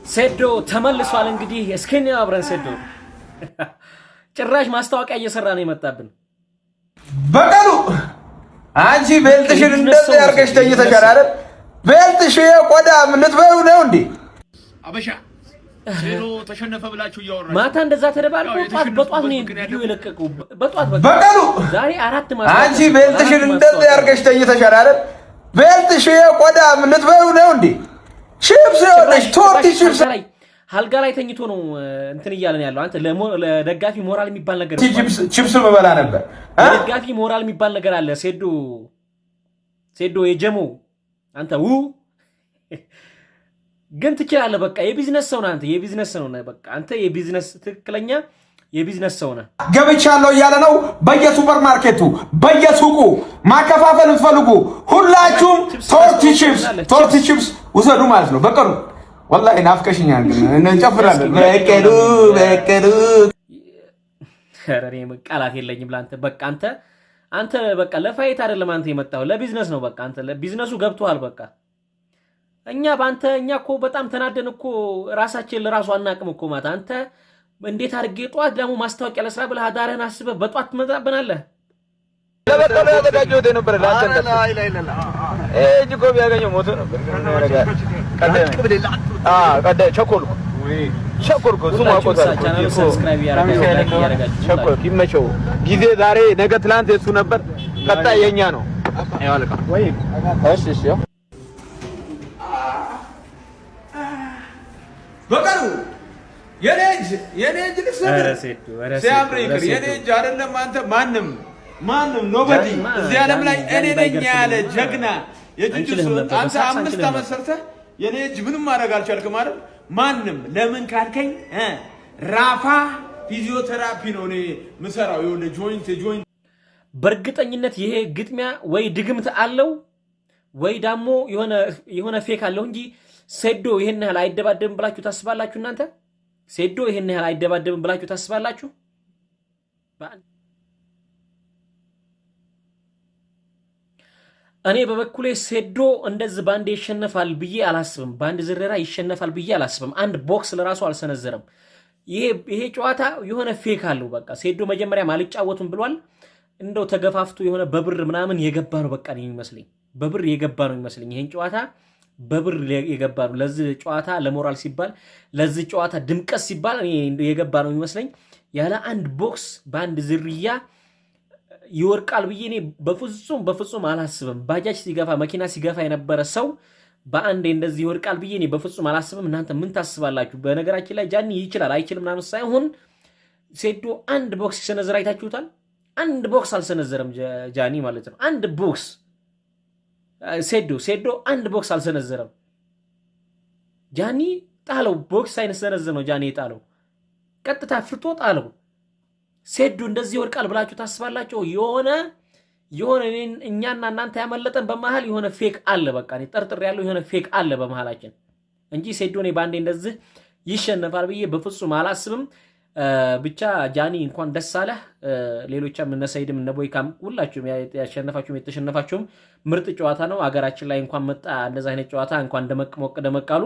ሴዶ ተመልሷል። እንግዲህ እስኪ አብረን ሴዶ ጭራሽ ማስታወቂያ እየሰራ ነው የመጣብን። በቀሉ፣ አንቺ belt ሽን እንደዚህ አድርገሽ ተኝተሻል አይደል? Belt ሽ የቆዳ ልትበይው ነው እንዴ? አበሻ ሴዶ ተሸነፈ ብላችሁ እያወራችሁ ማታ እንደዛ ተደባልቆ ጧት በጧት ነው ቪዲዮ የለቀቀው። በጧት በቃ በቀሉ፣ ዛሬ አራት አንቺ belt ሽን እንደዚህ አድርገሽ ተኝተሻል አይደል? Belt ሽ የቆዳ ልትበይው ነው እንዴ? ቺፕስ ይኸውልሽ፣ ቶርቲ ቺፕስ። አልጋ ላይ ተኝቶ ነው እንትን እያለን ያለው። አንተ ለደጋፊ ሞራል የሚባል ነገር ቺፕስ በበላ ነበር። ለደጋፊ ሞራል የሚባል ነገር አለ። ሴዶ፣ ሴዶ የጀሞ አንተ ው ግን ትችላለህ። በቃ የቢዝነስ ሰው ነህ አንተ፣ የቢዝነስ ሰው ነህ። በቃ አንተ የቢዝነስ፣ ትክክለኛ የቢዝነስ ሰው ነህ። ገብቻለሁ እያለ ነው። በየሱፐር ማርኬቱ በየሱቁ ማከፋፈል የምትፈልጉ ሁላችሁም ቶርቲ ቺፕስ፣ ቶርቲ ቺፕስ ውሰዱ ማለት ነው። በቀሉ፣ ወላሂ ናፍቀሽኛል፣ ግን እንጨፍራለን። በቀሉ፣ በቀሉ። ኧረ እኔ ቃላት የለኝም ለአንተ። በቃ አንተ በቃ ለ fight አይደለም አንተ የመጣኸው፣ ለቢዝነስ ነው። በቃ አንተ ለቢዝነሱ ገብቶሃል። በቃ እኛ በአንተ እኛ እኮ በጣም ተናደን እኮ ራሳችን ለራሱ አናቅም እኮ። ማታ አንተ እንዴት አድርጌ ጠዋት ደግሞ ማስታወቂያ ለስራ ብለህ አዳርህን አስበህ በጠዋት ትመጣብናለህ። ለበቀሉ ያዘጋጀሁት የነበረ ለአንተ ይሄ እጅ እኮ ቢያገኘው ሞቶ ነበር። ቸኮልኩ፣ ቸኮልኩ። እሱም አውቆታል። ቻናሉ subscribe እያደረጋችሁ፣ like እያደረጋችሁ። ቸኮልኩ። ይመቸው። ጊዜ ዛሬ ነገ ትላንት የሱ ነበር፣ ቀጣይ የኛ ነው። እሺ፣ እሺ። በቀሉ፣ የኔ እጅ፣ የኔ እጅ ልስብር ሲያምር ይቅር፣ የኔ እጅ አይደለም አንተ፣ ማንም፣ ማንም nobody እዚህ ዓለም ላይ እኔ ነኝ ያለ ጀግና የጁጁትሱ አንተ 5 ዓመት ሰርተህ የኔ እጅ ምንም ማድረግ አልቻልክም አይደል? ማንም ለምን ካልከኝ ራፋ ፊዚዮቴራፒ ነው እኔ ምሰራው። የሆነ joint joint በእርግጠኝነት ይሄ ግጥሚያ ወይ ድግምት አለው ወይ ደግሞ የሆነ fake አለው እንጂ ሴዶ ይሄን ያህል አይደባደብም ብላችሁ ታስባላችሁ እናንተ? ሴዶ ይሄን ያህል አይደባደብም ብላችሁ ታስባላችሁ? እኔ በበኩሌ ሴዶ እንደዚህ በአንድ ይሸነፋል ብዬ አላስብም። በአንድ ዝረራ ይሸነፋል ብዬ አላስብም። አንድ ቦክስ ለራሱ አልሰነዘረም። ይሄ ጨዋታ የሆነ fake አለው። በቃ ሴዶ መጀመሪያም አልጫወቱም ብሏል። እንደው ተገፋፍቶ የሆነ በብር ምናምን የገባ ነው በቃ የሚመስለኝ። በብር የገባ ነው የሚመስለኝ። ይሄን ጨዋታ በብር የገባ ነው። ለዚህ ጨዋታ ለሞራል ሲባል፣ ለዚህ ጨዋታ ድምቀት ሲባል የገባ ነው የሚመስለኝ። ያለ አንድ ቦክስ በአንድ ዝርያ ይወርቃል ብዬ እኔ በፍጹም በፍጹም አላስብም። ባጃጅ ሲገፋ፣ መኪና ሲገፋ የነበረ ሰው በአንዴ እንደዚህ ይወርቃል ብዬ እኔ በፍጹም አላስብም። እናንተ ምን ታስባላችሁ? በነገራችን ላይ ጃኒ ይችላል አይችልም ምናምን ሳይሆን ሴዶ አንድ ቦክስ ሲሰነዝር አይታችሁታል? አንድ ቦክስ አልሰነዘረም ጃኒ ማለት ነው። አንድ ቦክስ ሴዶ አንድ ቦክስ አልሰነዘረም። ጃኒ ጣለው። ቦክስ ሳይሰነዝር ነው ጃኒ የጣለው። ቀጥታ ፍርጦ ጣለው። ሴዶ እንደዚህ ይወድቃል ብላችሁ ታስባላችሁ? የሆነ እኛና እናንተ ያመለጠን በመሀል የሆነ fake አለ። በቃ እኔ ጠርጥር ያለው የሆነ fake አለ በመሀላችን እንጂ ሴዶ እኔ በአንዴ እንደዚህ ይሸነፋል ብዬ በፍጹም አላስብም። ብቻ ጃኒ እንኳን ደስ አለህ። ሌሎችም እነ ሰይድም እነ ቦይካም ሁላችሁም ያሸነፋችሁም የተሸነፋችሁም ምርጥ ጨዋታ ነው። አገራችን ላይ እንኳን መጣ እንደዛ አይነት ጨዋታ፣ እንኳን ደመቅ ሞቅ ደመቅ አሉ።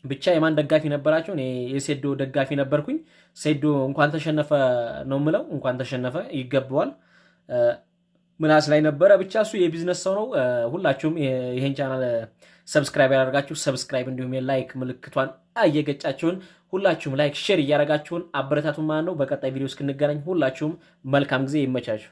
ብቻ የማን ደጋፊ ነበራችሁ? እኔ የሴዶ ደጋፊ ነበርኩኝ። ሴዶ እንኳን ተሸነፈ ነው ምለው። እንኳን ተሸነፈ፣ ይገባዋል። ምላስ ላይ ነበረ። ብቻ እሱ የቢዝነስ ሰው ነው። ሁላችሁም ይሄን ቻናል subscribe ያላደረጋችሁ subscribe፣ እንዲሁም የ like ምልክቷን እየገጫችሁን ሁላችሁም like፣ share እያደረጋችሁን አበረታቱን ማለት ነው። በቀጣይ ቪዲዮ እስክንገናኝ ሁላችሁም መልካም ጊዜ፣ ይመቻችሁ።